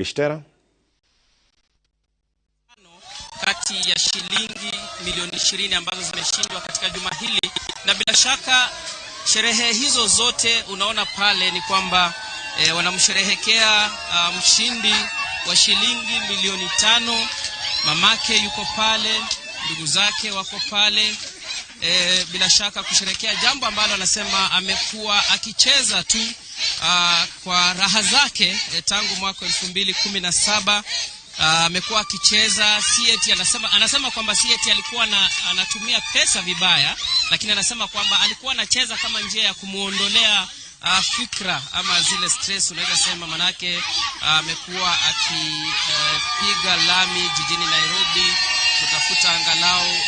Ishtera. Kati ya shilingi milioni 20 ambazo zimeshindwa katika juma hili, na bila shaka sherehe hizo zote unaona pale ni kwamba wanamsherehekea mshindi wa shilingi milioni 5. Mamake yuko pale, ndugu zake wako pale, bila shaka kusherehekea jambo ambalo anasema amekuwa akicheza tu kwa raha zake tangu mwaka 2017. Amekuwa akicheza, si eti anasema kwamba si eti alikuwa anatumia pesa vibaya, lakini anasema kwamba alikuwa anacheza kama njia ya kumuondolea fikra ama zile stress unaweza sema, manake amekuwa akipiga lami jijini Nairobi kutafuta angalau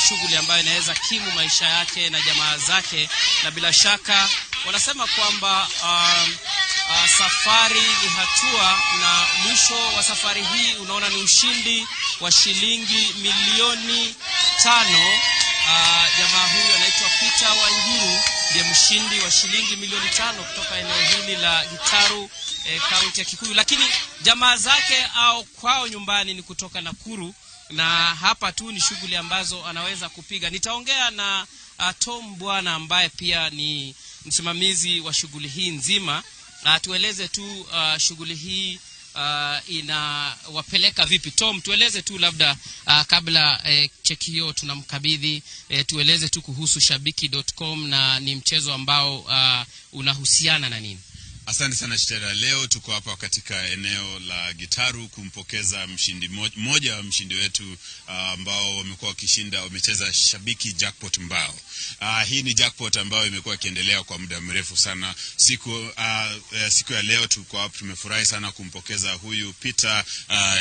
shughuli ambayo inaweza kimu maisha yake na jamaa zake, na bila shaka wanasema kwamba safari ni hatua, na mwisho wa safari hii unaona ni ushindi wa shilingi milioni 5. Jamaa huyu anaitwa Peter Wanjiru ndiye mshindi wa shilingi milioni 5 kutoka eneo hili la Gitaru, kaunti ya Kikuyu, lakini jamaa zake au kwao nyumbani ni kutoka Nakuru na hapa tu ni shughuli ambazo anaweza kupiga. Nitaongea na Tom Bwana ambaye pia ni msimamizi wa shughuli hii nzima, na tueleze tu shughuli hii inawapeleka vipi. Tom, tueleze tu labda kabla cheki hiyo tunamkabidhi, tueleze tu kuhusu shabiki.com na ni mchezo ambao unahusiana na nini? Asante sana, Chitera. Leo tuko hapa katika eneo la Gitaru kumpokeza mshindi mmoja wa mshindi wetu ambao wamekuwa wakishinda, wamecheza Shabiki Jackpot Mbao. Hii ni jackpot ambayo imekuwa ikiendelea kwa muda mrefu sana. Siku ya leo tuko hapa, tumefurahi sana kumpokeza huyu Peter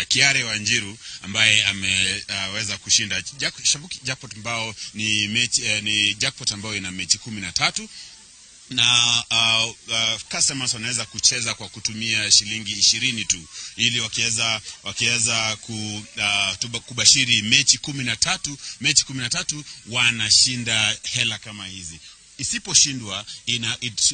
Kiare Wanjiru ambaye ameweza kushinda. Shabiki Jackpot Mbao ni mechi, ni jackpot ambayo ina mechi 13 na customers wanaweza kucheza kwa kutumia shilingi 20 tu ili wakiweza kubashiri mechi 13, mechi 13 wanashinda hela kama hizi. Isiposhindwa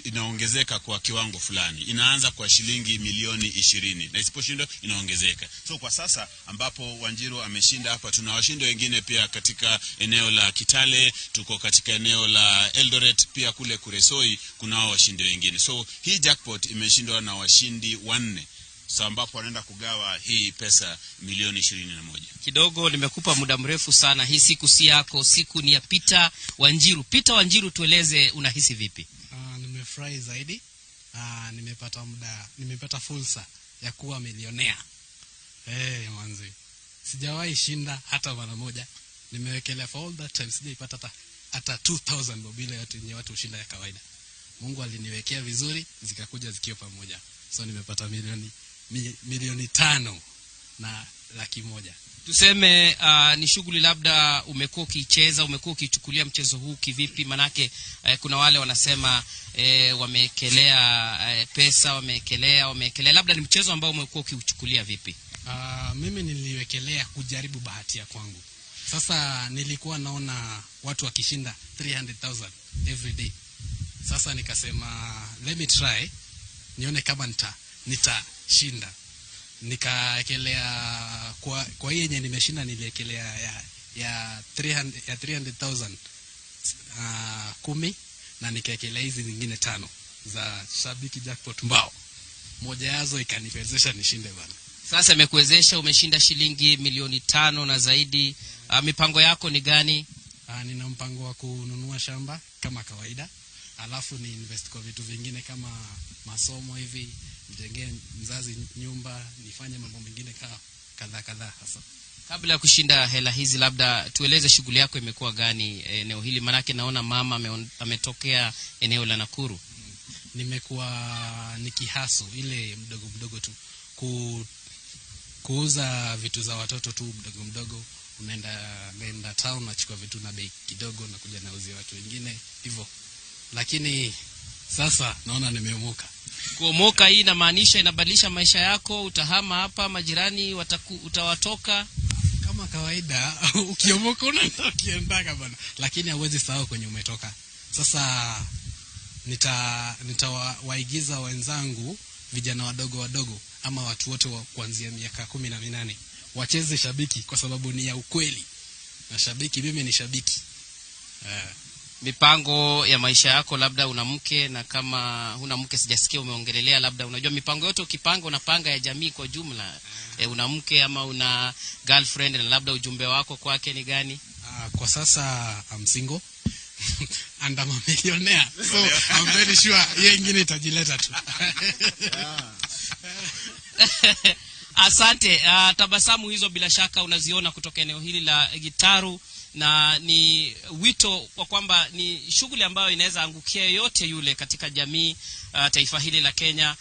inaongezeka kwa kiwango fulani, inaanza kwa shilingi milioni 20 na isiposhindwa inaongezeka. So kwa sasa ambapo Wanjiru ameshinda hapa, tuna washindi wengine pia katika eneo la Kitale, tuko katika eneo la Eldoret, pia kule Kuresoi kunao washindi wengine. So hii jackpot imeshindwa na washindi wanne, so ambapo wanaenda kugawa hii pesa milioni 21. Kidogo nimekupa muda mrefu sana. Hii siku si yako, siku ni ya Peter Wanjiru. Peter Wanjiru, tueleze unahisi vipi? Nimefurahi zaidi. Nimepata muda, nimepata fursa ya kuwa milionea. Hey, manzi. Sijawahi shinda hata mara moja. Nimewekelea for all that time, sijaipata hata 2000 bob ile yote yenye watu hushinda ya kawaida. Mungu aliniwekea vizuri, zikakuja zikiwa pamoja. So nimepata milioni 5 na 100,000. Tuseme ni shughuli labda umekuwa ukiicheza, umekuwa ukichukulia mchezo huu kivipi? Manake kuna wale wanasema wameekelea pesa, wameekelea, labda ni mchezo ambao umekuwa ukiuchukulia vipi? Mimi niliwekelea kujaribu bahati ya kwangu. Sasa nilikuwa naona watu wakishinda 300,000 every day. Sasa nikasema, "Let me try nione kama nitashinda." Nikaekelea kwa hii yenye nimeshinda, niliekelea ya 300,000 10 na nikaekelea hizi zingine tano za Shabiki Jackpot Mbao. Moja yazo ikaniwezesha nishinde, bana. Sasa imekuwezesha, umeshinda shilingi milioni 5 na zaidi. Mipango yako ni gani? Nina mpango wa kununua shamba kama kawaida, alafu ni invest kwa vitu vingine kama masomo hivi, nijengee mzazi nyumba, nifanye mambo mengine kadhaa kadhaa hasa. Kabla ya kushinda hela hizi, labda tueleze shughuli yako imekuwa gani eneo hili, maanake naona mama ametokea eneo la Nakuru. Nimekuwa nikihustle ile mdogo mdogo tu kuuza vitu za watoto tu mdogo mdogo, unaenda naenda town, nachukua vitu na bei kidogo, nakuja nauzia watu wengine hivyo, lakini sasa naona nimeomoka. Kuomoka hii inamaanisha inabadilisha maisha yako, utahama hapa, majirani utawatoka? Kama kawaida, ukiomoka unaenda ukiendaga, bana, lakini hauwezi sahau kwenye umetoka. Sasa nitawaigiza wenzangu vijana wadogo wadogo. ama watu wote wa kuanzia miaka 18 wacheze Shabiki kwa sababu ni ya ukweli. Na shabiki, mimi ni shabiki. Mipango ya maisha yako, labda una mke, na kama huna mke sijasikia umeongelelea, labda unajua mipango yote ukipanga unapanga ya jamii kwa jumla. Una mke ama una girlfriend, na labda ujumbe wako kwake ni gani? Kwa sasa I'm single and I'm a millionaire, so I'm very sure hiyo ingine itajileta tu. Asante. Tabasamu hizo bila shaka unaziona kutoka eneo hili la Gitaru, na ni wito kwa kwamba ni shughuli ambayo inaweza angukia yote yule katika jamii, taifa hili la Kenya.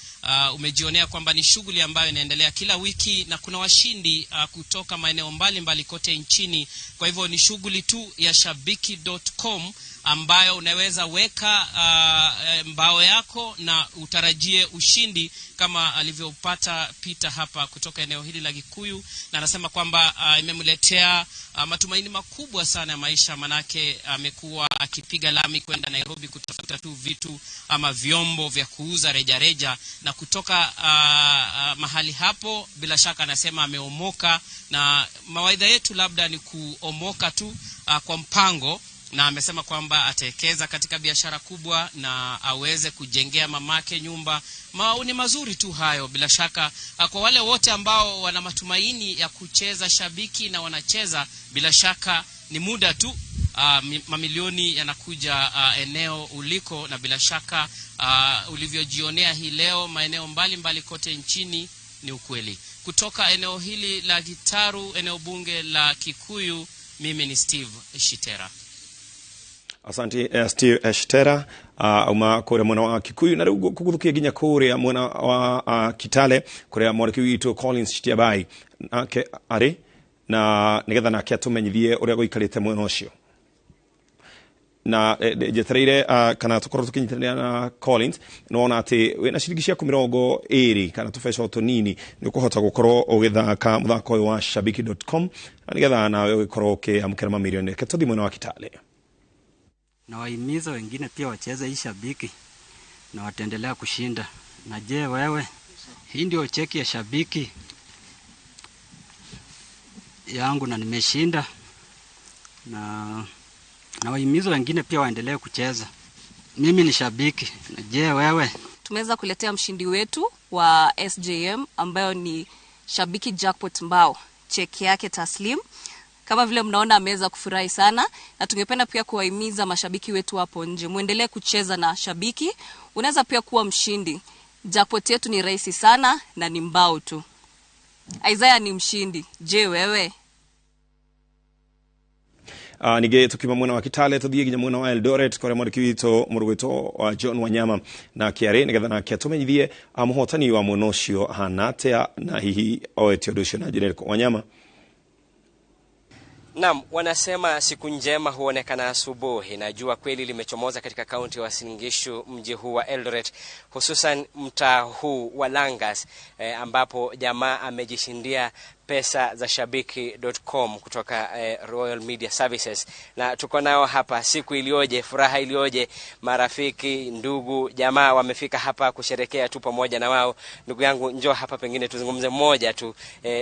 Umejionea kwamba ni shughuli ambayo inaendelea kila wiki na kuna washindi kutoka maeneo mbalimbali kote nchini. Kwa hivyo ni shughuli tu ya shabiki.com ambayo unaweza weka mbao yako na utarajie ushindi kama alivyopata Peter hapa kutoka eneo hili la Gikuyu, na anasema kwamba imemletea matumaini makubwa sana ya maisha, manake amekuwa akipiga lami kwenda Nairobi kutafuta tu vitu ama vyombo vya kuuza rejareja, na kutoka mahali hapo bila shaka anasema ameomoka, na mawaidha yetu labda ni kuomoka tu kwa mpango, na amesema kwamba atawekeza katika biashara kubwa na aweze kujengea mamake nyumba. Maoni mazuri tu hayo bila shaka kwa wale wote ambao wana matumaini ya kucheza Shabiki na wanacheza, bila shaka ni muda tu mamilioni yanakuja eneo uliko, na bila shaka ulivyojionea hii leo maeneo mbalimbali kote nchini ni ukweli. Kutoka eneo hili la Gitaru, eneo bunge la Kikuyu, mimi ni Steve Shitera. Asante Steve Shitera, uma kuria mwena wa Kikuyu. Na riu kuguthukia nginya kuria mwena wa Kitale kuria mwariki witu Collins Shitiabai nake ari na nigetha nake atumenyithie uria guikarite mwena ucio, na njetereire kana tukorwo tukinyitanira na Collins. Nona ati wina ciringi ciaku 20 kana tubeca o tunini ni ukuhota gukorwo ugithaka muthako uyu wa shabiki.com na nigetha nawe ugikorwo ukiamukira mamirioni. Reke tuthi mwena wa Kitale. Na wahimiza wengine pia wacheze hii Shabiki na wataendelea kushinda. Na je wewe, hii ndio cheki ya Shabiki yangu na nimeshinda, na wahimiza wengine pia waendelee kucheza. Mimi ni shabiki. Na je wewe? Tumeweza kuletea mshindi wetu wa SJM ambayo ni Shabiki Jackpot Mbao, cheki yake taslim. Kama vile mnaona ameweza kufurahi sana, na tungependa pia kuwahimiza mashabiki wetu hapo nje muendelee kucheza na Shabiki. Unaweza pia kuwa mshindi. Jackpot yetu ni rahisi sana na ni mbao tu. Isaiah ni mshindi. Je wewe? Nige tukima mwena wa Kitale tuthie nginya mwena wa Eldoret kuria mwandĩki witũ mũrũgwĩtwo wa John Wanyama na kĩarĩ nĩgetha nake atũmenyithie mũhotani wa mwena ũcio ahana atĩa na hihi oete ũndũ ũcio na njĩra ĩrĩkũ. Wanyama. Naam, wanasema siku njema huonekana asubuhi, na jua kweli limechomoza katika kaunti ya Uasin Gishu, mji huu wa Eldoret, hususan mtaa huu wa Langas, ambapo jamaa amejishindia pesa za shabiki.com kutoka Royal Media Services. Na tuko nao hapa, siku ilioje, furaha ilioje, marafiki, ndugu, jamaa wamefika hapa kusherekea tu pamoja na wao. Ndugu yangu, njoo hapa pengine tuzungumze mmoja tu,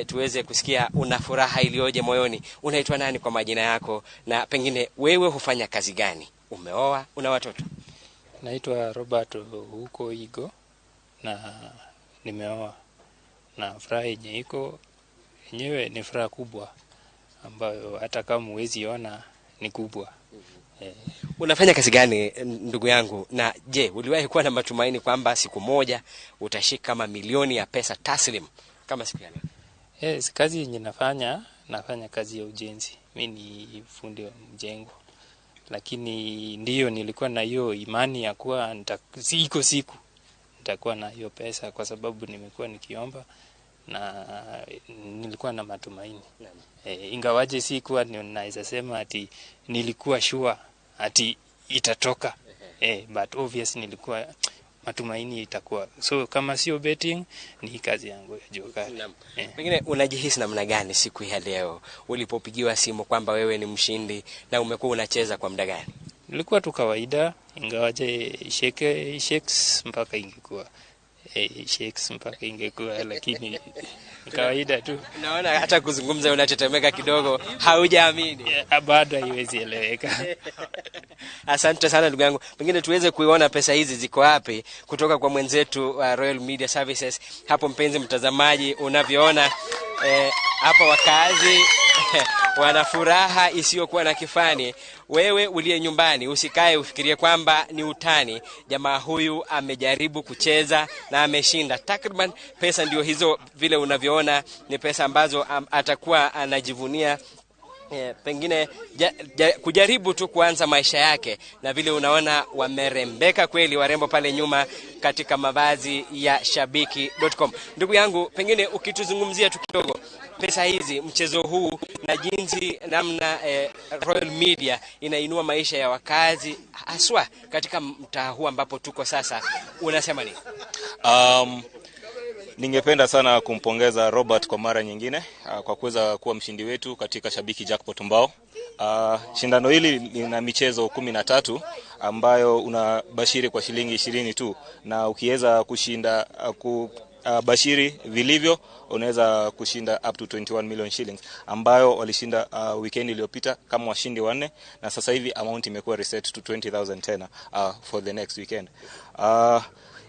tuweze kusikia una furaha ilioje moyoni. Unaitwa nani kwa majina yako, na pengine wewe hufanya kazi gani? Umeoa, una watoto? Naitwa Robert Huko Igo na nimeoa, na furaha yenye iko yenyewe ni furaha kubwa ambayo hata kama huwezi ona ni kubwa. Unafanya kazi gani ndugu yangu, na je, uliwahi kuwa na matumaini kwamba siku moja utashika mamilioni ya pesa taslim kama siku ya leo? Yes, kazi yenye nafanya kazi ya ujenzi. Mimi ni fundi wa mjengo. Lakini ndiyo nilikuwa na hiyo imani ya kuwa iko siku nitakuwa na hiyo pesa, kwa sababu nimekuwa nikiomba na nilikuwa na matumaini. Ingawaje sikuwa ninaweza sema ati nilikuwa sure ati itatoka. But obviously nilikuwa matumaini itakuwa. So kama sio betting ni kazi yangu ya jua kali. Pengine unajihisi namna gani siku ya leo ulipopigiwa simu kwamba wewe ni mshindi, na umekuwa unacheza kwa muda gani? Nilikuwa tu kawaida, ingawaje shakes mpaka ingekuwa Shakes mpaka ingekuwa, lakini ni kawaida tu. Naona hata kuzungumza unatetemeka kidogo, haujaamini. Bado haiwezi eleweka. Asante sana ndugu yangu, pengine tuweze kuiona pesa hizi ziko wapi kutoka kwa mwenzetu Royal Media Services. Hapo mpenzi mtazamaji, unavyoona hapa wakazi wana furaha isiyokuwa na kifani. Wewe uliye nyumbani usikae ufikirie kwamba ni utani. Jamaa huyu amejaribu kucheza na ameshinda. Takriban pesa ndio hizo, vile unavyoona ni pesa ambazo atakuwa anajivunia. Pengine kujaribu tu kuanza maisha yake, na vile unaona wamerembeka kweli warembo pale nyuma katika mavazi ya shabiki.com. Ndugu yangu, pengine ukituzungumzia tu kidogo pesa hizi, mchezo huu na jinsi namna Royal Media inainua maisha ya wakazi haswa katika mtaa huu ambapo tuko sasa, unasema nini? Ningependa sana kumpongeza Robert kwa mara nyingine kwa kuweza kuwa mshindi wetu katika Shabiki Jackpot Mbao. Shindano hili lina michezo 13 ambayo unabashiri kwa shilingi 20 tu, na ukiweza kushinda bashiri vilivyo unaweza kushinda up to 21 million shillings ambayo walishinda weekend iliyopita kama washindi 4, na sasa hivi amount imekuwa reset to 20,000 tena for the next weekend.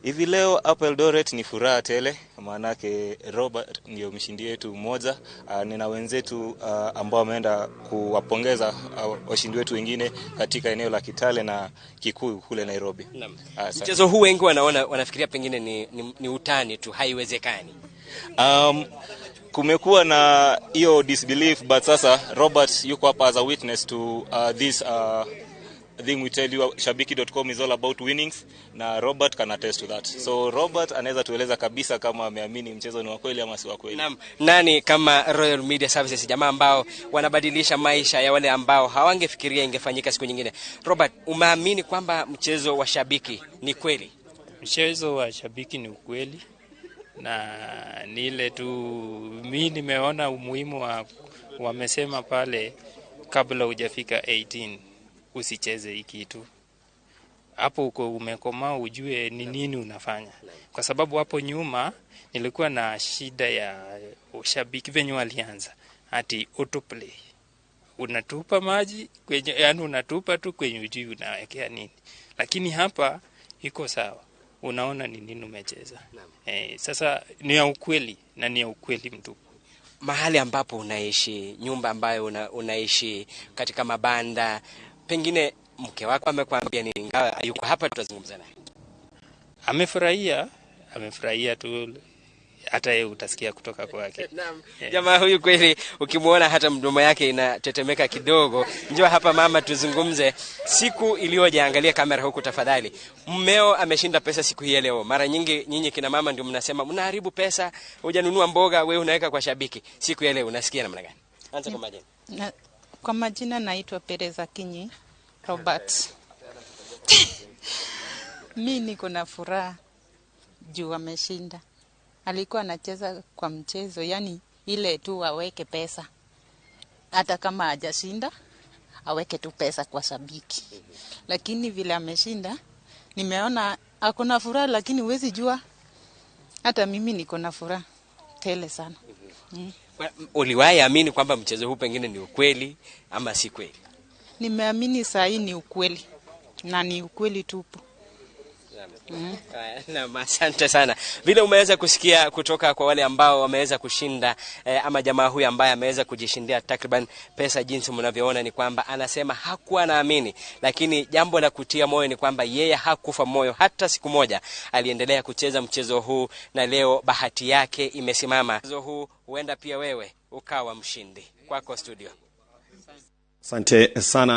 Hivi leo hapa Eldoret ni furaha tele, maanake Robert ndio mshindi wetu mmoja. Nina wenzetu ambao wameenda kuwapongeza washindi wetu wengine katika eneo la Kitale na Kikuyu kule Nairobi. Mchezo huu wengi wanaona, wanafikiria pengine ni utani tu, haiwezekani. Kumekuwa na hiyo disbelief, but sasa Robert yuko hapa as a witness to this thing we tell you, shabiki.com is all about winnings, na Robert can attest to that. So Robert anaweza tueleza kabisa kama ameamini mchezo ni wa kweli ama si wa kweli. Naam, nani kama Royal Media Services, jamaa ambao wanabadilisha maisha ya wale ambao hawangefikiria ingefanyika siku nyingine. Robert, umeamini kwamba mchezo wa Shabiki ni kweli? Mchezo wa Shabiki ni ukweli, na ni ile tu mimi nimeona umuhimu wa, wamesema pale kabla hujafika 18 usicheze hii kitu. Hapo uko umekomaa, ujue ni nini unafanya. Kwa sababu hapo nyuma nilikuwa na shida ya ushabiki venye walianza ati autoplay. Unatupa maji kwenye, yani unatupa tu kwenye ujui unawekea nini. Lakini hapa iko sawa. Unaona ni nini umecheza. Sasa ni ya ukweli na ni ya ukweli mtupu. Mahali ambapo unaishi, nyumba ambayo unaishi katika mabanda, pengine mke wako amekwambia nini? Ingawa yuko hapa tutazungumza naye. Amefurahia tu, hata yeye utasikia kutoka kwake. Naam. Jamaa huyu kweli ukimuona hata mdomo yake inatetemeka kidogo. Njoo hapa mama tuzungumze. Siku iliyoja, angalia kamera huku tafadhali. Mmeo ameshinda pesa siku hii leo. Mara nyingi nyinyi kina mama ndio mnasema mnaharibu pesa, hujanunua mboga wewe unaweka kwa Shabiki. Siku ya leo unasikia namna gani? Anza kwa majina. Kwa majina naitwa Pereza Kinyi Robert. Mi niko na furaha juu ameshinda. Alikuwa anacheza kwa mchezo, yani ile tu aweke pesa. Hata kama hajashinda, aweke tu pesa kwa Shabiki. Lakini vile ameshinda, nimeona akona furaha, lakini huwezi jua. Hata mimi niko na furaha tele sana. Uliwahi amini kwamba mchezo huu pengine ni ukweli ama si kweli? Nimeamini saa hii ni ukweli, na ni ukweli tupu. Naam, asante sana. Vile umeweza kusikia kutoka kwa wale ambao wameweza kushinda ama jamaa huyu ambaye ameweza kujishindia takriban pesa, jinsi mnavyoona ni kwamba anasema hakuwa anaamini, lakini jambo la kutia moyo ni kwamba yeye hakufa moyo hata siku moja. Aliendelea kucheza mchezo huu na leo bahati yake imesimama. Mchezo huu huenda pia wewe ukawa mshindi. Kwako studio. Asante sana.